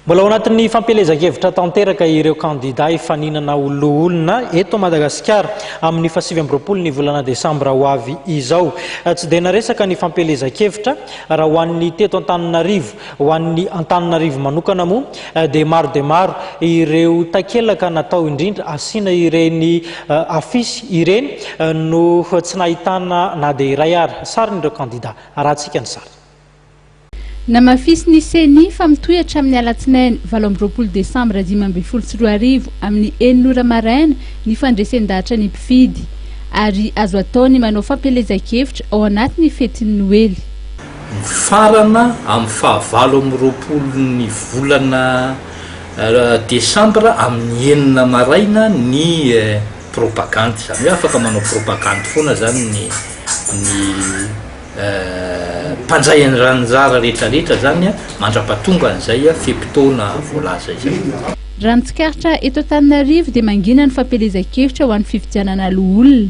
Mbola ao anatin'ny fampielezan-kevitra tanteraka ireo kandidà hifaninana ho loholona eto Madagasikara amin'ny faha 29 ny volana desambra ho avy izao. Tsy dia naresaka ny fampielezan-kevitra raha ho an'ny teto Antananarivo. Ho an'ny Antananarivo manokana moa dia maro dia maro ireo takelaka natao indrindra asiana ireny afisy ireny no tsy nahitana na dia iray ary sarin'ireo kandidà. Arahantsika ny sary. Namafisin'ny Ceni fa mitohy hatramin'ny alatsinainy 28 desambra 2015 amin'ny enina ora maraina ny fandresen-dahatra ny mpifidy ary azo atao ny manao fampielezan-kevitra ao anatin'ny fetin'ny Noely. Mifarana amin'ny fahavalo amby roapolon'ny volana desambra amin'ny enina maraina ny propagandy, izany hoe afaka manao propagandy foana izany ny ny mpandray anjara rehetra rehetra izany mandra-pahatonga an'izay fe-potoana voalaza izay. Raha ny tsikaritra eto Antananarivo dia mangina ny fampielezan-kevitra ho an'ny fifidianana loholona.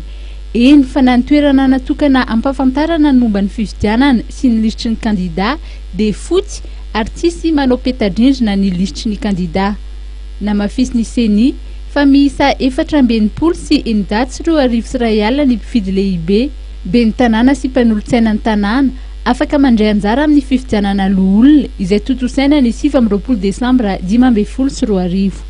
Eny fa na ny toerana natokana hampahafantarana ny momba ny fifidianana sy ny lisitry ny kandida dia fotsy ary tsisy manao peta-drindrina ny lisitry ny kandida. Namafisin'ny Ceni fa miisa 2164 ny mpifidy lehibe, ben'ny tanàna sy mpanolotsaina ny tanàna, afaka mandray anjara amin'ny fifidianana loholona izay tontosaina ny 29 desambra 2015.